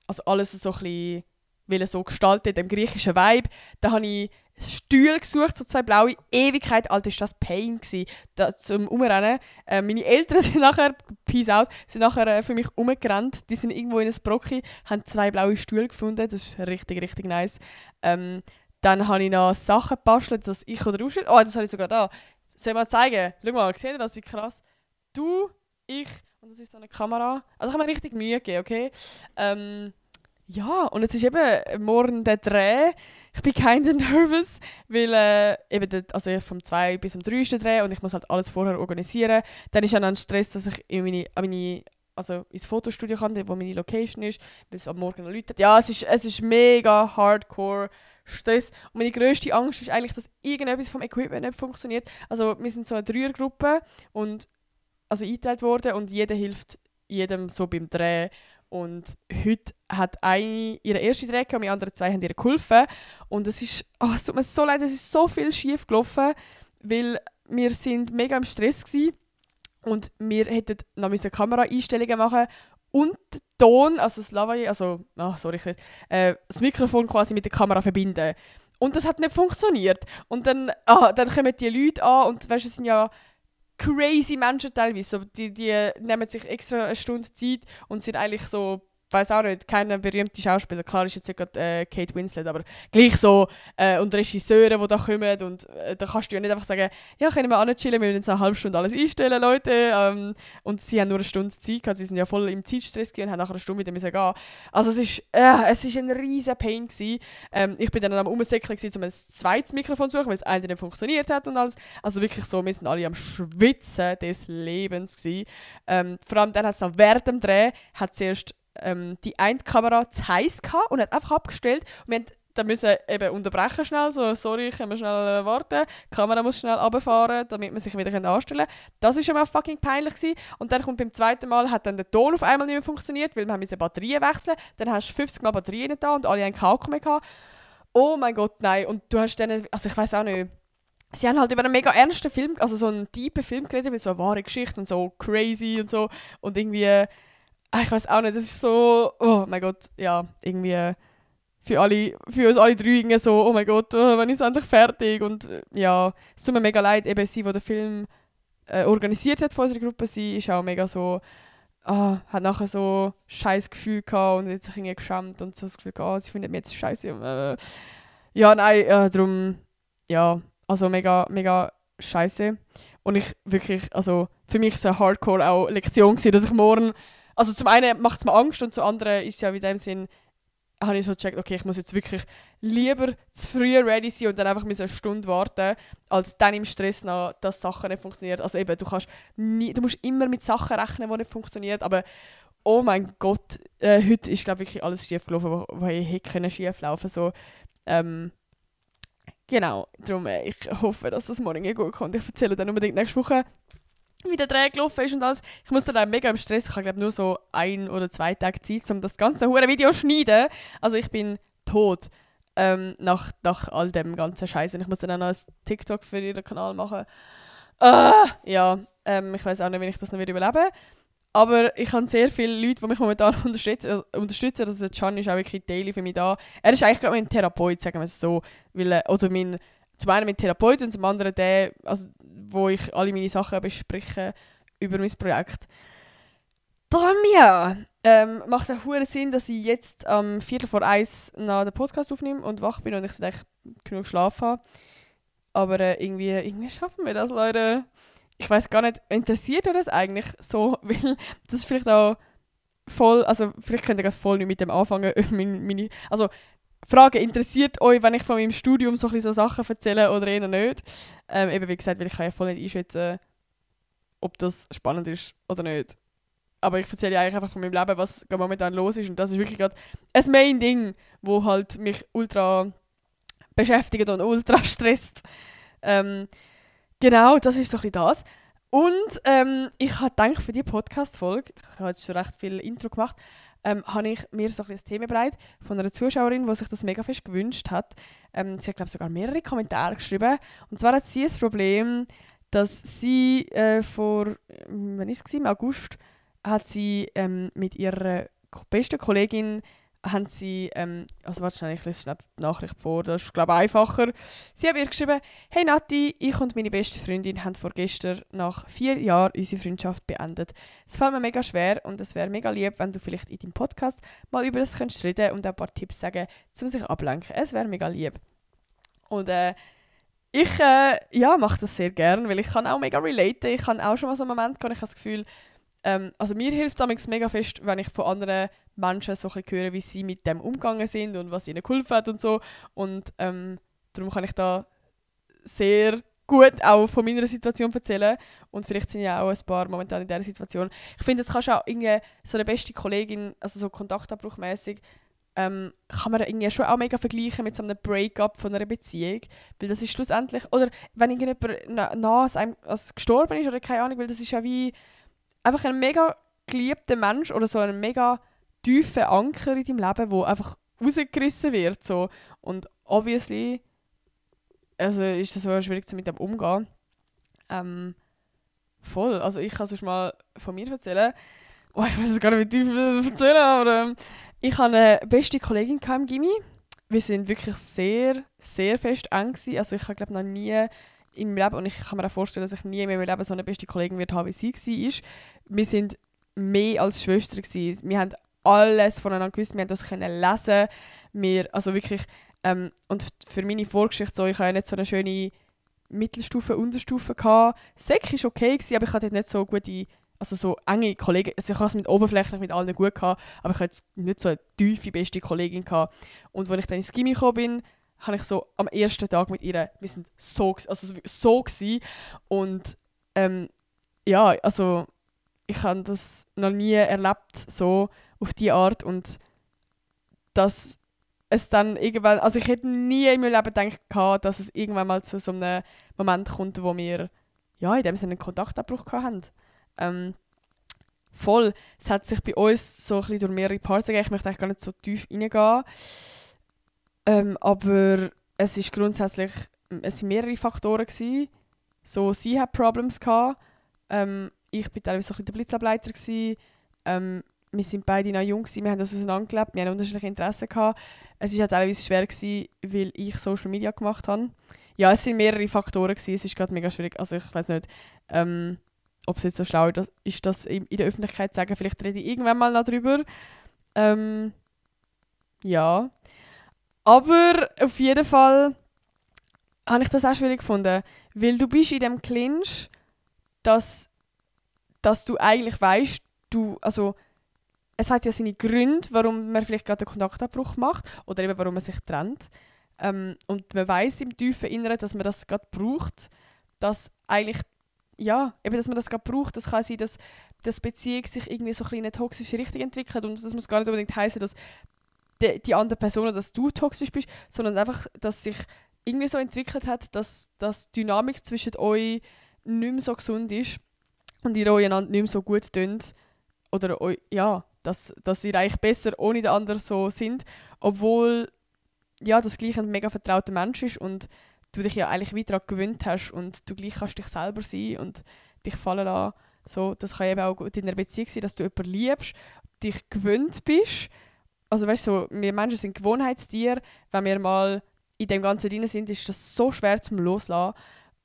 also alles so ein bisschen so gestaltet, dem griechischen Vibe. Da habe ich Stühle gesucht, so 2 blaue. Ewigkeit, Alter, ist das Pain gewesen, da, zum Umrennen. Meine Eltern sind nachher, peace out, sind nachher für mich umgerannt. Die sind irgendwo in einem Brocki, haben 2 blaue Stühle gefunden. Das ist richtig, richtig nice. Dann habe ich noch Sachen gebastelt, dass ich oder du... Oh, das habe ich sogar da. Soll ich mal zeigen? Schau mal, seht ihr das? Wie krass. Du, ich... Und das ist so eine Kamera. Also ich habe mir richtig Mühe gegeben, okay? Ja, und jetzt ist eben morgen der Dreh. Ich bin kinda nervous, weil also vom 2 bis zum 3 ist der Dreh und ich muss halt alles vorher organisieren. Dann ist auch noch ein Stress, dass ich also ins Fotostudio kann, wo meine Location ist, weil es am Morgen noch Leute hat. Ja, es ist mega hardcore Stress. Und meine grösste Angst ist eigentlich, dass irgendetwas vom Equipment nicht funktioniert. Also wir sind so eine Dreiergruppe und also eingeteilt worden und jeder hilft jedem so beim Dreh. Und heute hat eine ihre erste Dreh gehabt und die anderen 2 haben ihr geholfen. Und es tut mir so leid, es ist so viel schief gelaufen, weil wir sind mega im Stress waren und wir hätten noch Kameraeinstellungen machen und den Ton, also das Lavalier, das Mikrofon quasi mit der Kamera verbinden. Und das hat nicht funktioniert. Und dann kommen die Leute an und weißt, es sind ja crazy Menschen teilweise. So, die nehmen sich extra eine Stunde Zeit und sind eigentlich so, weiß auch nicht, keine berühmte Schauspieler. Klar ist jetzt nicht gerade Kate Winslet, aber gleich so und Regisseure, die da kommen und da kannst du ja nicht einfach sagen, ja, können wir anchillen, wir müssen jetzt eine halbe Stunde alles einstellen, Leute. Und sie haben nur eine Stunde Zeit gehabt, sie sind ja voll im Zeitstress und haben nachher eine Stunde wieder müssen gehen. Also es ist ein riesen Pain gewesen. Ich bin dann am Umsäckeln um ein zweites Mikrofon zu suchen, weil das eine nicht funktioniert hat und alles. Also wirklich so, wir sind alle am Schwitzen des Lebens gewesen. Vor allem dann hat es noch während dem Dreh, hat zuerst die eine Kamera zu heiß gehabt und hat einfach abgestellt. Und wir mussten dann eben unterbrechen schnell, so «Sorry, können wir schnell warten». Die Kamera muss schnell runterfahren, damit man sich wieder anstellen kann. Das war schon mal fucking peinlich gewesen. Und dann kommt beim zweiten Mal, hat dann der Ton auf einmal nicht mehr funktioniert, weil wir mussten Batterien wechseln. Dann hast du 50 Mal Batterien da und alle haben keinen Akku mehr gehabt. Oh mein Gott, nein. Und du hast dann, also ich weiß auch nicht, sie haben halt über einen mega ernsten Film, also so einen tiefen Film geredet, weil so eine wahre Geschichte und so crazy und so. Und irgendwie... ich weiß auch nicht, das ist so, oh mein Gott, ja, irgendwie für uns alle 3 irgendwie so, oh mein Gott, wann ist es endlich fertig? Und ja, es tut mir mega leid, eben sie, die den Film organisiert hat von unserer Gruppe, sie ist auch mega so, hat nachher so scheiß Gefühl gehabt und hat sich irgendwie geschämt und so das Gefühl gehabt, sie findet mich jetzt scheiße. Ja, nein, darum, ja, also mega, mega scheiße. Und ich wirklich, also für mich war es eine Hardcore auch Lektion gewesen, dass ich morgen. Also zum einen macht es mir Angst und zum anderen ist es ja in dem Sinn, habe ich so gecheckt, okay, ich muss jetzt wirklich lieber zu früh ready sein und dann einfach eine Stunde warten, als dann im Stress noch, dass Sachen nicht funktionieren. Also eben, du musst immer mit Sachen rechnen, die nicht funktionieren, aber oh mein Gott, heute ist glaube ich wirklich alles schief gelaufen, was hätte schief laufen so. Genau, darum ich hoffe, dass das morgen gut kommt. Ich erzähle dann unbedingt nächste Woche, wie der Dreh gelaufen ist und alles. Ich musste dann mega im Stress. Ich habe glaube nur so 1 oder 2 Tage Zeit, um das ganze hure Video zu schneiden. Also ich bin tot nach all dem ganzen Scheiß. Ich musste dann noch ein TikTok für ihren Kanal machen. Ja, ich weiß auch nicht, wie ich das noch wieder überlebe. Aber ich habe sehr viele Leute, die mich momentan unterstützen. Also Can ist auch wirklich daily für mich da. Er ist eigentlich mein Therapeut, sagen wir es so. Zum einen mein Therapeut und zum anderen wo ich alle meine Sachen bespreche über mein Projekt. darum ja, macht auch hure Sinn, dass ich jetzt am 1:45 nach den Podcast aufnehme und wach bin und ich sollte eigentlich genug Schlaf habe. Aber irgendwie schaffen wir das, Leute. Ich weiß gar nicht, interessiert euch das eigentlich so? Weil das ist vielleicht auch voll, also vielleicht könnt ihr ganz voll nicht mit dem anfangen. Also Frage, interessiert euch, wenn ich von meinem Studium so Sachen erzähle oder eher nicht? Eben wie gesagt, weil ich kann ja voll nicht einschätzen, ob das spannend ist oder nicht. Aber ich erzähle ja eigentlich einfach von meinem Leben, was momentan los ist. Und das ist wirklich gerade ein Main-Ding, wo halt mich ultra beschäftigt und ultra stresst. Genau, das ist so ein bisschen das. Und ich habe gedacht, für diese Podcast-Folge, ich habe jetzt schon recht viel Intro gemacht, habe ich mir so ein bisschen ein Thema bereit von einer Zuschauerin, die sich das mega fest gewünscht hat. Sie hat, glaube ich, sogar mehrere Kommentare geschrieben. Und zwar hat sie das Problem, dass sie wann ist es? Im August, hat sie mit ihrer besten Kollegin haben sie, also warte schnell, ich lese schnell die Nachricht vor, das ist glaube ich einfacher. Sie haben ihr geschrieben: «Hey Nati, ich und meine beste Freundin haben vorgestern nach 4 Jahren unsere Freundschaft beendet. Es fällt mir mega schwer und es wäre mega lieb, wenn du vielleicht in deinem Podcast mal über das könntest reden und ein paar Tipps sagen, um sich ablenken. Es wäre mega lieb.» Und ich mache das sehr gern, weil ich kann auch mega relaten. Ich kann auch schon mal so einen Moment gehabt, ich habe das Gefühl, also mir hilft es mega fest, wenn ich von anderen Menschen so ein bisschen höre, wie sie mit dem umgegangen sind und was ihnen geholfen hat und so. Und darum kann ich da sehr gut auch von meiner Situation erzählen. Und vielleicht sind ja auch ein paar momentan in dieser Situation. Ich finde, das kannst du auch irgendwie so eine beste Kollegin, also so kontaktabbruchmäßig, kann man irgendwie schon auch mega vergleichen mit so einem Break-up von einer Beziehung. Weil das ist schlussendlich, oder wenn irgendjemand nahe einem gestorben ist oder keine Ahnung, weil das ist ja wie einfach ein mega geliebter Mensch oder so ein mega tiefer Anker in deinem Leben, der einfach rausgerissen wird. So. Und obviously also ist das so schwierig, mit dem umzugehen. Voll. Also ich kann sonst mal von mir erzählen. Oh, ich weiß es gar nicht, wie tief erzählen, aber ich hatte eine beste Kollegin im Gymi. Wir sind wirklich sehr, sehr fest eng gewesen. Also ich habe glaube noch nie in meinem Leben, und ich kann mir auch vorstellen, dass ich nie mehr in meinem Leben so eine beste Kollegin wird haben, wie sie war. Wir sind mehr als Schwestern gewesen. Wir haben alles voneinander gewusst, wir haben das können lesen. Also wirklich, und für meine Vorgeschichte so, ich hatte ja nicht so eine schöne Mittelstufe, Unterstufe gehabt. Sek war okay gewesen, aber ich hatte nicht so gute, also so enge Kollegen. Also ich hatte es oberflächlich mit allen gut gehabt, aber ich hatte jetzt nicht so eine tiefe, beste Kollegin gehabt. Und als ich dann ins Gymi gekommen bin, habe ich so am ersten Tag mit ihr, wir sind so gewesen. Und ja, also ich habe das noch nie erlebt, so auf diese Art. Und dass es dann irgendwann, also ich hätte nie in meinem Leben gedacht, dass es irgendwann mal zu so einem Moment kommt, wo wir ja, in dem Sinne einen Kontaktabbruch hatten. Voll. Es hat sich bei uns so ein bisschen durch mehrere Parts gegeben. Ich möchte eigentlich gar nicht so tief reingehen. Aber es ist grundsätzlich, es waren mehrere Faktoren gewesen. So, sie hat Problems gehabt. Ich war teilweise so ein bisschen der Blitzableiter gewesen. Wir sind beide noch jung gewesen, wir haben uns auseinandergelebt, wir haben unterschiedliche Interessen gehabt. Es war teilweise schwer gewesen, weil ich Social Media gemacht habe. Ja, es waren mehrere Faktoren gewesen. Es ist gerade mega schwierig. Also ich weiß nicht, ob es jetzt so schlau ist, das in der Öffentlichkeit zu sagen. Vielleicht rede ich irgendwann mal noch drüber. Ja. Aber auf jeden Fall habe ich das auch schwierig gefunden. Weil du bist in dem Clinch, dass du eigentlich weißt, also es hat ja seine Gründe, warum man vielleicht gerade einen Kontaktabbruch macht oder eben warum man sich trennt. Und man weiß im tiefen Inneren, dass man das gerade braucht, dass eigentlich, ja, eben, dass man das gerade braucht. Das kann sein, dass die Beziehung sich irgendwie so ein bisschen in eine toxische Richtung entwickelt und das muss gar nicht unbedingt heißen, dass die andere Person oder dass du toxisch bist, sondern einfach, dass sich irgendwie so entwickelt hat, dass die Dynamik zwischen euch nicht mehr so gesund ist und ihr euch einander nicht mehr so gut tönt oder ja, dass ihr eigentlich besser ohne den anderen so sind, obwohl ja, das gleich ein mega vertrauter Mensch ist und du dich ja eigentlich weiter daran gewöhnt hast und du gleich kannst dich selber sein und dich fallen lassen. So, das kann eben auch gut in einer Beziehung sein, dass du jemanden liebst, dich gewöhnt bist. Also weißt du, so, wir Menschen sind Gewohnheitstiere. Wenn wir mal in dem Ganzen drin sind, ist das so schwer zum Loslassen.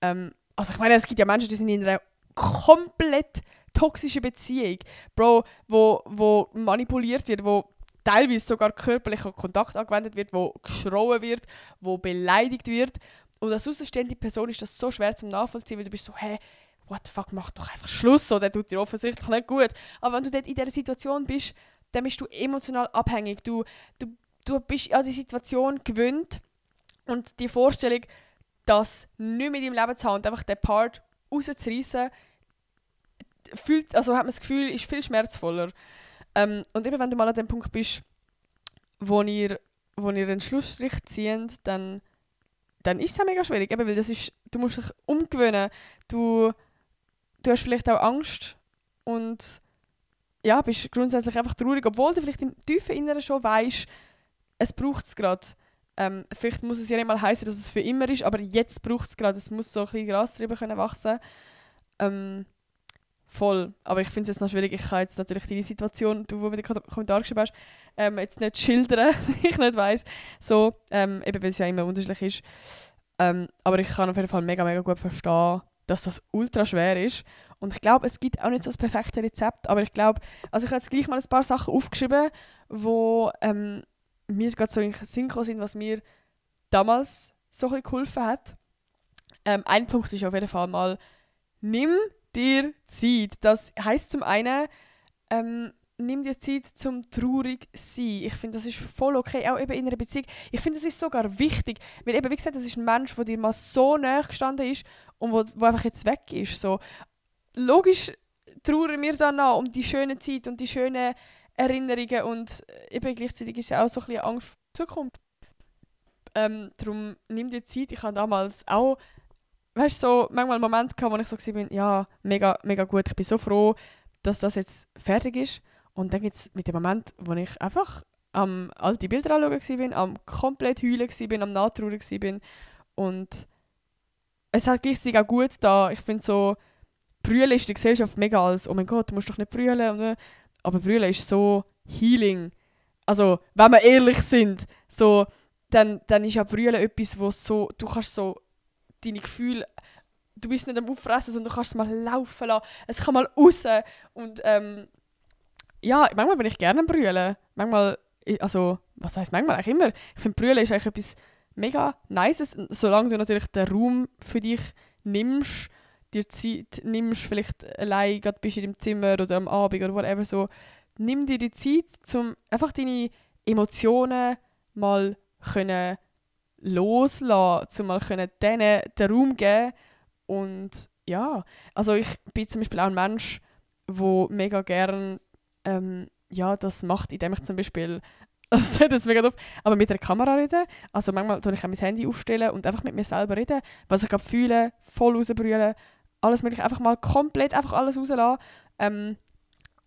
Also ich meine, es gibt ja Menschen, die sind in einer komplett toxische Beziehung, Bro, wo manipuliert wird, wo teilweise sogar körperlicher Kontakt angewendet wird, wo geschrauen wird, wo beleidigt wird. Und als außenstehende Person ist das so schwer zum Nachvollziehen, weil du bist so, hey, what the fuck, mach doch einfach Schluss, so, der tut dir offensichtlich nicht gut. Aber wenn du dort in dieser Situation bist, dann bist du emotional abhängig. Du bist an die Situation gewöhnt und die Vorstellung, das nicht mit deinem Leben zu haben und einfach den Part rauszureissen, hat man das Gefühl, ist viel schmerzvoller. Und eben, wenn du mal an dem Punkt bist, wo ihr einen Schlussstrich zieht, dann ist es auch mega schwierig. Eben, weil du musst dich umgewöhnen. Du hast vielleicht auch Angst und ja, bist grundsätzlich einfach traurig, obwohl du vielleicht im tiefen Inneren schon weißt, es braucht es gerade. Vielleicht muss es ja nicht mal heißen, dass es für immer ist, aber jetzt braucht es gerade. Es muss so ein bisschen Gras drüber wachsen können. Voll. Aber ich finde es jetzt noch schwierig. Ich kann jetzt natürlich deine Situation, du mir den Kommentar geschrieben hast, jetzt nicht schildern, ich nicht weiss. So, eben weil es ja immer unterschiedlich ist. Aber ich kann auf jeden Fall mega, mega gut verstehen, dass das ultra schwer ist. Und ich glaube, es gibt auch nicht so das perfekte Rezept. Aber ich glaube, also ich habe jetzt gleich mal ein paar Sachen aufgeschrieben, wo mir gerade so in den Sinn gekommen sind, was mir damals so ein bisschen geholfen hat. Ein Punkt ist auf jeden Fall mal, nimm dir Zeit. Das heisst zum einen, nimm dir Zeit zum traurig sein. Ich finde, das ist voll okay, auch eben in einer Beziehung. Ich finde, das ist sogar wichtig, weil eben, wie gesagt, das ist ein Mensch, der dir mal so nahe gestanden ist und wo einfach jetzt weg ist. So. Logisch trauern wir dann noch um die schöne Zeit und die schönen Erinnerungen und eben gleichzeitig ist es auch so ein bisschen Angst vor der Zukunft. Darum nimm dir Zeit. Ich habe damals auch, weißt du, so manchmal einen Moment gehabt, wo ich so war, ja, mega, mega gut, ich bin so froh, dass das jetzt fertig ist. Und dann gibt es mit dem Moment, wo ich einfach am alte Bilder anschauen war, am komplett heulen war, am nachtrauern war. Und es hat gleichzeitig auch gut da. Ich finde so, Brüllen ist in der Gesellschaft mega als, oh mein Gott, du musst doch nicht brüllen. Aber Brüllen ist so healing. Also, wenn wir ehrlich sind, so, dann ist ja Brüllen etwas, wo so, du kannst so deine Gefühle, du bist nicht am Auffressen, sondern du kannst es mal laufen lassen. Es kann mal raus. Und ja, manchmal bin ich gerne am Brüllen. Manchmal, also, was heisst manchmal? Eigentlich immer. Ich finde, Brüllen ist eigentlich etwas mega Nices, solange du natürlich den Raum für dich nimmst, dir Zeit nimmst, vielleicht allein gerade bist in deinem Zimmer oder am Abend oder whatever so. Nimm dir die Zeit, um einfach deine Emotionen mal können loslassen, um mal denen den Raum geben. Und ja, also ich bin zum Beispiel auch ein Mensch, der mega gern das macht, indem ich zum Beispiel, das ist mega doof, aber mit der Kamera reden. Also manchmal tue ich auch mein Handy aufstellen und einfach mit mir selber reden, was ich gerade fühle, voll rausbrüllen, alles mögliche, einfach mal komplett einfach alles rauslassen.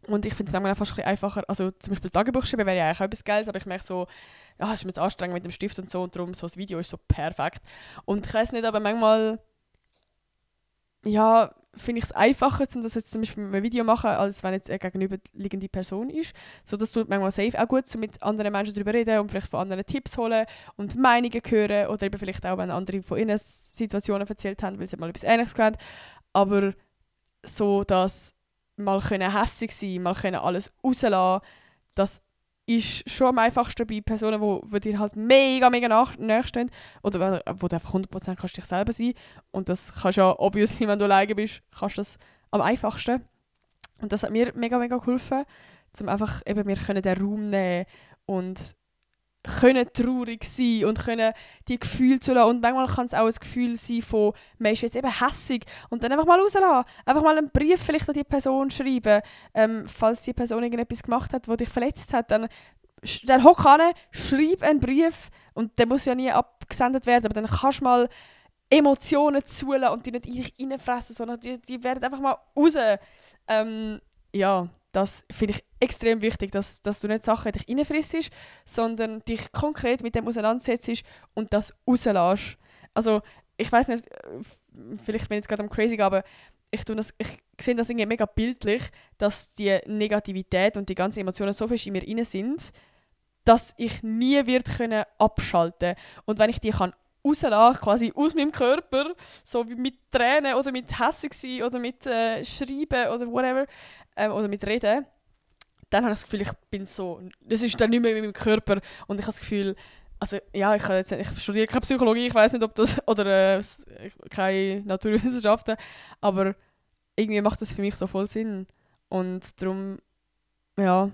Und ich finde es manchmal fast ein bisschen einfacher, also zum Beispiel Tagebuch schreiben wäre ja eigentlich auch etwas Geiles, aber ich merke so, ja, es ist mir jetzt anstrengend mit dem Stift und so und darum, so das Video ist so perfekt. Und ich weiß nicht, aber manchmal, ja, finde ich es einfacher, um das jetzt zum Beispiel mit einem Video machen, als wenn jetzt eine gegenüberliegende Person ist. So, das tut manchmal safe auch gut, so mit anderen Menschen darüber reden und vielleicht von anderen Tipps holen und Meinungen hören oder eben vielleicht auch, wenn andere von ihren Situationen erzählt haben, weil sie mal etwas Ähnliches gehört haben. Aber so, dass mal hässig sein, mal alles rauslassen, das ist schon am einfachsten bei Personen, die dir halt mega, mega nachstehen oder wo du einfach 100% kannst dich selber sein. Und das kannst du ja, obviously, wenn du alleine bist, kannst du das am einfachsten. Und das hat mir mega, mega geholfen, um einfach eben, wir können den Raum nehmen und können traurig sein und können die Gefühle zulassen. Und manchmal kann es auch ein Gefühl sein von, man ist jetzt eben hässig und dann einfach mal rauslassen. Einfach mal einen Brief vielleicht an die Person schreiben. Falls die Person irgendetwas gemacht hat, das dich verletzt hat, dann hock an, schreib einen Brief und der muss ja nie abgesendet werden, aber dann kannst du mal Emotionen zulassen und die nicht in dich reinfressen, sondern die werden einfach mal raus. Ja, das finde ich extrem wichtig, dass du nicht Sachen in dich reinfrissst, sondern dich konkret mit dem auseinandersetzt und das rauslässt. Also, ich weiß nicht, vielleicht bin ich jetzt gerade am crazy, aber ich sehe das irgendwie mega bildlich, dass die Negativität und die ganzen Emotionen so fest in mir rein sind, dass ich nie wird können abschalten. Und wenn ich die kann rauslasse, quasi aus meinem Körper, so wie mit Tränen oder mit hässig sein oder mit Schreiben oder whatever, oder mit Reden, dann habe ich das Gefühl, ich bin so, das ist dann nicht mehr in meinem Körper und ich habe das Gefühl, also ja, ich studiere keine Psychologie, ich weiß nicht, ob das, oder keine Naturwissenschaften, aber irgendwie macht das für mich so voll Sinn und darum, ja,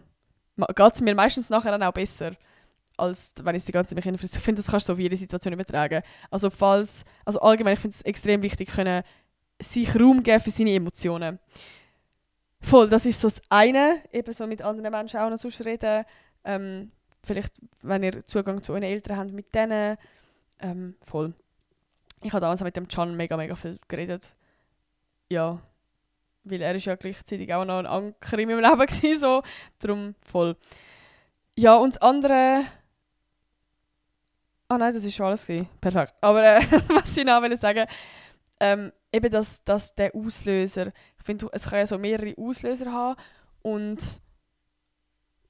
geht es mir meistens nachher dann auch besser, als wenn ich es die ganze Zeit mich. Ich finde, das kannst du so auf jede Situation übertragen. Also allgemein, ich finde es extrem wichtig, können sich Raum geben für seine Emotionen. Voll, das ist so das eine, eben so mit anderen Menschen auch noch sonst reden. Vielleicht, wenn ihr Zugang zu euren Eltern habt, mit denen. Voll. Ich habe damals auch mit dem Can mega, mega viel geredet. Ja, weil er ist ja gleichzeitig auch noch ein Anker in meinem Leben gewesen, so. Darum voll. Ja, und das andere... Ah nein, das war schon alles gewesen. Perfekt. Aber was ich noch sagen wollte, eben dass der Auslöser, ich finde, es kann ja so mehrere Auslöser haben und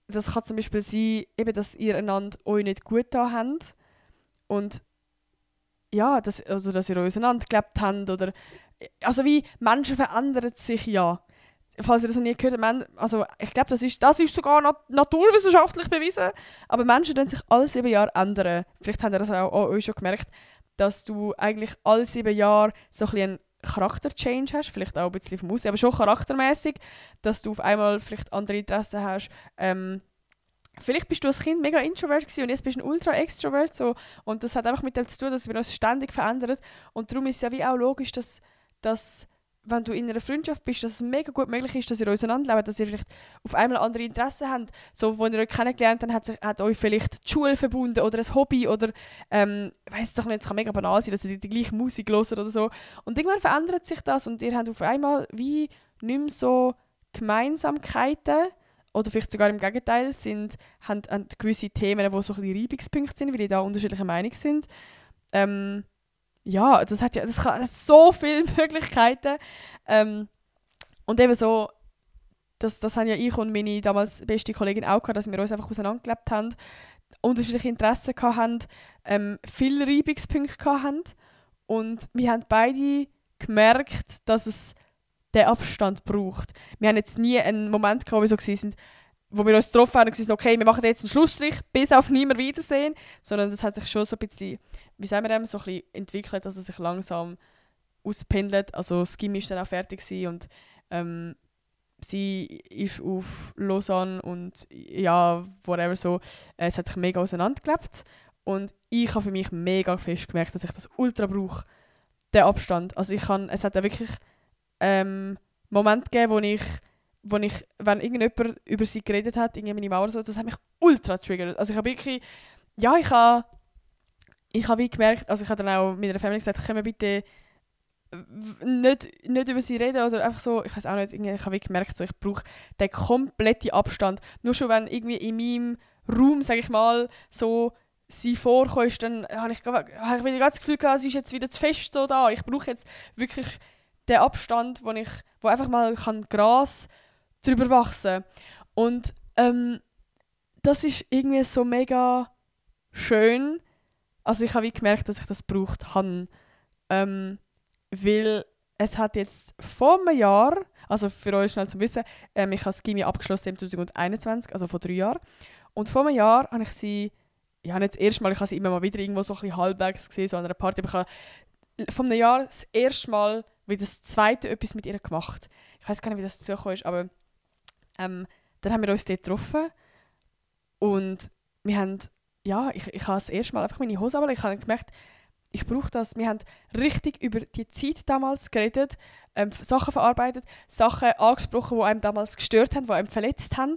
das kann zum Beispiel sein, eben, dass ihr einander euch nicht gut da habt und ja, dass ihr euch auseinandergelebt habt oder also wie Menschen verändern sich ja. Falls ihr das noch nie gehört habt, also ich glaube, das ist sogar naturwissenschaftlich bewiesen, aber Menschen ändern sich alle 7 Jahre ändern. Vielleicht habt ihr das auch euch schon gemerkt, dass du eigentlich alle 7 Jahre so ein bisschen einen Charakter-Change hast, vielleicht auch ein bisschen vom Aussehen, aber schon charaktermäßig, dass du auf einmal vielleicht andere Interessen hast. Vielleicht bist du als Kind mega introvert gewesen und jetzt bist du ein ultra-extrovert so, und das hat einfach mit dem zu tun, dass wir uns ständig verändern und darum ist es ja wie auch logisch, dass wenn du in einer Freundschaft bist, dass es mega gut möglich ist, dass ihr auseinanderlebt, dass ihr vielleicht auf einmal andere Interessen habt. So, als ihr euch kennengelernt habt, hat euch vielleicht die Schule verbunden oder ein Hobby oder, weiss doch nicht, es kann mega banal sein, dass ihr die gleiche Musik hört oder so. Und irgendwann verändert sich das und ihr habt auf einmal wie nicht mehr so Gemeinsamkeiten oder vielleicht sogar im Gegenteil, haben gewisse Themen, die so ein bisschen Reibungspunkte sind, weil ihr da unterschiedlicher Meinung sind. Ja, das hat so viele Möglichkeiten. Und eben so, das haben ja ich und meine damals beste Kollegin auch gehabt, dass wir uns einfach auseinandergelebt haben, unterschiedliche Interessen hatten, viele Reibungspunkte hatten. Und wir haben beide gemerkt, dass es den Abstand braucht. Wir haben jetzt nie einen Moment gehabt, wo wir so waren, wo wir uns getroffen haben und gesagt haben, okay, wir machen jetzt einen Schlussstrich, bis auf nie mehr Wiedersehen. Sondern das hat sich schon so ein bisschen, wie sagen wir dem, so ein bisschen entwickelt, dass es sich langsam auspendelt. Also das Gym war dann auch fertig und sie ist auf Lausanne und ja, whatever so. Es hat sich mega auseinandergelebt. Und ich habe für mich mega fest gemerkt, dass ich das ultra brauche, den Abstand. Also es hat ja wirklich Momente gegeben, wo ich, wenn irgendjemand über sie geredet hat, irgendwie meine Mauer so, das hat mich ultra triggert. Also ich habe wirklich, ja, ich habe wie gemerkt, also ich habe dann auch mit einer Familie gesagt, können wir bitte nicht über sie reden oder einfach so, ich weiß auch nicht, ich habe wie gemerkt, so, ich brauche den kompletten Abstand. Nur schon wenn irgendwie in meinem Raum, sage ich mal, so sie vorkommt, dann habe ich wieder das Gefühl gehabt, sie ist jetzt wieder zu fest so da. Ich brauche jetzt wirklich den Abstand, wo einfach mal Gras drüber wachsen kann. Und das ist irgendwie so mega schön. Also ich habe wie gemerkt, dass ich das gebraucht habe. Weil es hat jetzt vor einem Jahr, also für euch schnell zu wissen, ich habe das Gymi abgeschlossen im 2021, also vor 3 Jahren. Und vor einem Jahr habe ich sie, ja nicht das erste Mal, ich habe sie immer mal wieder irgendwo so ein bisschen halbwegs gesehen, so an einer Party, aber ich habe vor einem Jahr das erste Mal wieder das zweite etwas mit ihr gemacht. Ich weiß gar nicht, wie das zugekommen ist, aber dann haben wir uns dort getroffen und wir haben, ja, ich habe das erste Mal einfach meine Hose runter, ich habe gemerkt, ich brauche das. Wir haben richtig über die Zeit damals geredet, Sachen verarbeitet, Sachen angesprochen, die einem damals gestört haben, die einem verletzt haben.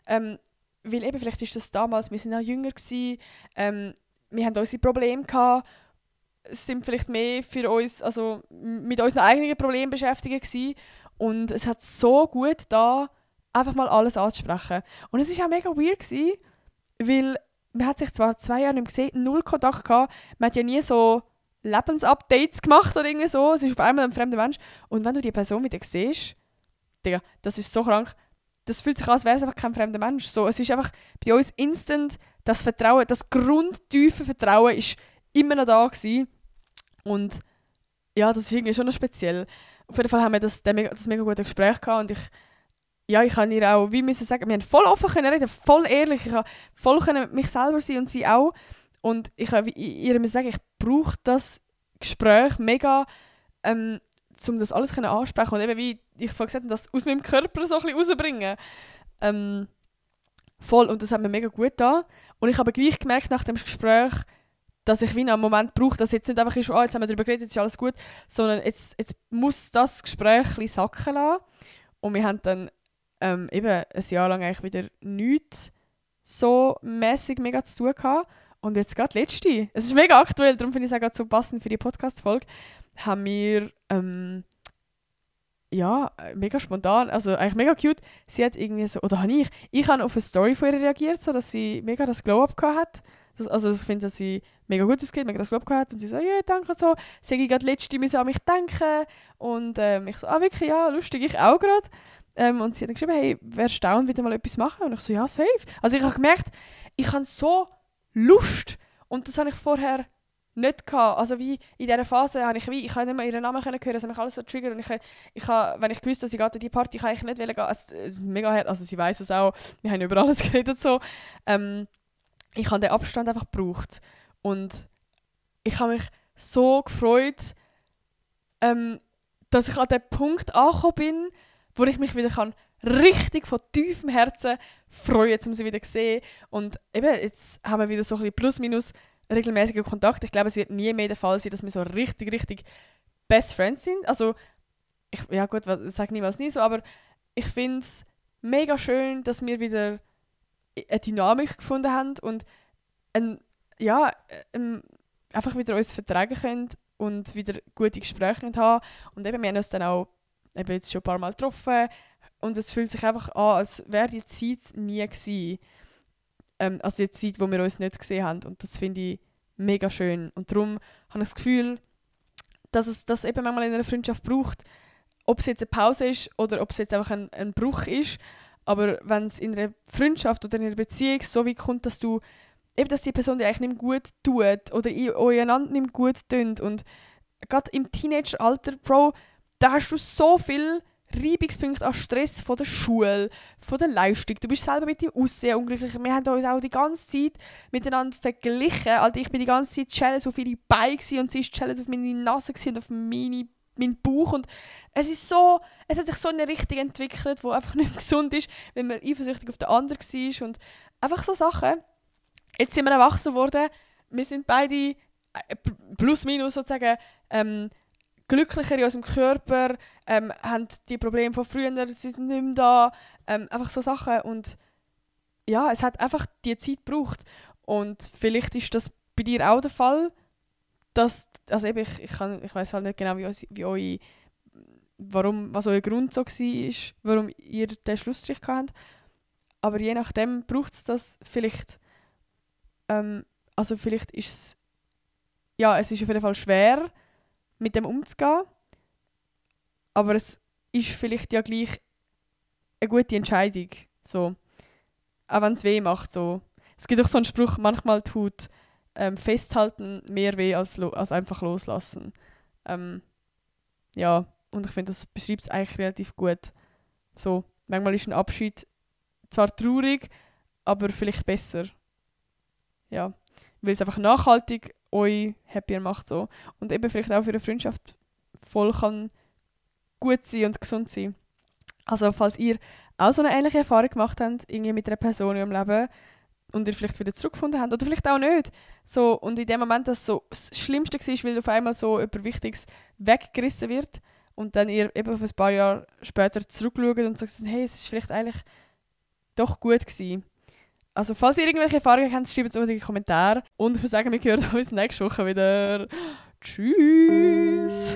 Weil eben, vielleicht ist das damals, wir sind auch jünger gewesen, wir haben unsere Probleme gehabt, sind vielleicht mehr für uns, also mit unseren eigenen Problemen beschäftigt gewesen. Und es hat so gut da einfach mal alles anzusprechen. Und es war auch mega weird gewesen, weil man hat sich zwar 2 Jahre nicht gesehen, 0 Kontakt gehabt, man hat ja nie so Lebensupdates gemacht oder irgendwie so, es ist auf einmal ein fremder Mensch. Und wenn du die Person wieder siehst, Digga, das ist so krank, das fühlt sich an, als wäre es einfach kein fremder Mensch. So, es ist einfach bei uns instant, das Vertrauen, das grundtiefe Vertrauen ist immer noch da gewesen. Und ja, das ist irgendwie schon noch speziell. Auf jeden Fall haben wir das mega gute Gespräch gehabt und ich kann ihr auch, wie müssen sagen, wir haben voll offen können reden, voll ehrlich, ich habe voll können mich selber sein und sie auch. Und ich habe ihr müssen sagen, ich brauche das Gespräch mega, um das alles ansprechen und eben, wie ich vorhin gesagt habe, das aus meinem Körper so ein bisschen rauszubringen. Voll, und das hat mir mega gut getan. Und ich habe gleich gemerkt nach dem Gespräch, dass ich wie einen Moment brauche, dass jetzt nicht einfach ist, jetzt haben wir darüber geredet, jetzt ist alles gut, sondern jetzt muss das Gespräch ein bisschen sacken lassen. Und wir haben dann eben ein Jahr lang eigentlich wieder nichts so mäßig mega zu tun gehabt. Und jetzt gerade letzte, es ist mega aktuell, darum finde ich es auch gerade so passend für die Podcast-Folge, haben wir mega spontan, also eigentlich mega cute, sie hat irgendwie so, oder habe ich habe auf eine Story von ihr reagiert, so dass sie mega das Glow-Up gehabt hat. Also ich finde, dass sie mega gut ausgeht, mega das Glow-Up gehabt hat und sie so, ja, danke und so. Sie hat gerade letzte müssen an mich denken und ich so, wirklich, ja, lustig, ich auch gerade. Und sie hat dann geschrieben, hey, wärst du down, wieder mal etwas machen? Und ich so, ja, safe. Also ich habe gemerkt, ich habe so Lust und das habe ich vorher nicht gehabt. Also wie in dieser Phase habe ich nicht mehr ihren Namen hören, also mich alles so triggert und ich habe, wenn ich gewusst, dass ich an die Party kann ich nicht gehen, es mega hart, also sie weiss es auch, wir haben über alles geredet so. Ich habe den Abstand einfach gebraucht und ich habe mich so gefreut, dass ich an den Punkt angekommen bin, wo ich mich wieder richtig von tiefem Herzen freuen, um sie wieder zu sehen. Und eben, jetzt haben wir wieder so ein bisschen plus minus regelmäßigen Kontakt. Ich glaube, es wird nie mehr der Fall sein, dass wir so richtig Best Friends sind. Also, ich sage niemals nie so, aber ich finde es mega schön, dass wir wieder eine Dynamik gefunden haben und einfach wieder uns vertragen können und wieder gute Gespräche haben. Und eben, wir haben uns dann auch eben jetzt schon ein paar Mal getroffen und es fühlt sich einfach an, als wäre die Zeit nie gewesen. Also die Zeit, wo wir uns nicht gesehen haben. Und das finde ich mega schön. Und darum habe ich das Gefühl, dass es das eben manchmal in einer Freundschaft braucht. Ob es jetzt eine Pause ist oder ob es jetzt einfach ein Bruch ist. Aber wenn es in einer Freundschaft oder in einer Beziehung so weit kommt, dass die Person dir eigentlich nicht gut tut oder euch einander nicht gut tut. Und gerade im Teenageralter, Bro, da hast du so viel Reibungspunkte an Stress von der Schule, von der Leistung. Du bist selber mit dem Aussehen unglücklich. Wir haben uns auch die ganze Zeit miteinander verglichen. Also ich bin die ganze Zeit jealous auf ihre Beine und sie ist jealous auf meine Nase und auf meinen Bauch. Und es hat sich so in eine Richtung entwickelt, die einfach nicht mehr gesund ist, wenn man eifersüchtig auf den anderen war. Und einfach so Sachen. Jetzt sind wir erwachsen geworden. Wir sind beide plus minus sozusagen glücklicher in unserem Körper, haben die Probleme von früher, sie sind nicht mehr da, einfach so Sachen. Und ja, es hat einfach die Zeit gebraucht. Und vielleicht ist das bei dir auch der Fall, dass, also eben, ich weiss halt nicht genau, was euer Grund so war, warum ihr den Schlussstrich habt. Aber je nachdem braucht es das vielleicht. Also vielleicht ist es, ja, es ist auf jeden Fall schwer, mit dem umzugehen. Aber es ist vielleicht ja gleich eine gute Entscheidung. So. Auch wenn es weh macht. So. Es gibt auch so einen Spruch, manchmal tut festhalten mehr weh als einfach loslassen. Ja, und ich finde, das beschreibt es eigentlich relativ gut. So. Manchmal ist ein Abschied zwar traurig, aber vielleicht besser. Ja. Weil es einfach nachhaltig euch happier macht. So. Und eben vielleicht auch für eine Freundschaft voll kann gut sein und gesund sein. Also falls ihr auch so eine ähnliche Erfahrung gemacht habt, irgendwie mit einer Person in eurem Leben und ihr vielleicht wieder zurückgefunden habt oder vielleicht auch nicht. So, und in dem Moment, dass so das Schlimmste war, weil auf einmal so etwas Wichtiges weggerissen wird und dann ihr eben auf ein paar Jahre später zurückschaut und sagt, hey, es ist vielleicht eigentlich doch gut gewesen. Also falls ihr irgendwelche Erfahrungen habt, schreibt es unten in die Kommentare. Und ich würde sagen, wir hören uns nächste Woche wieder. Tschüss!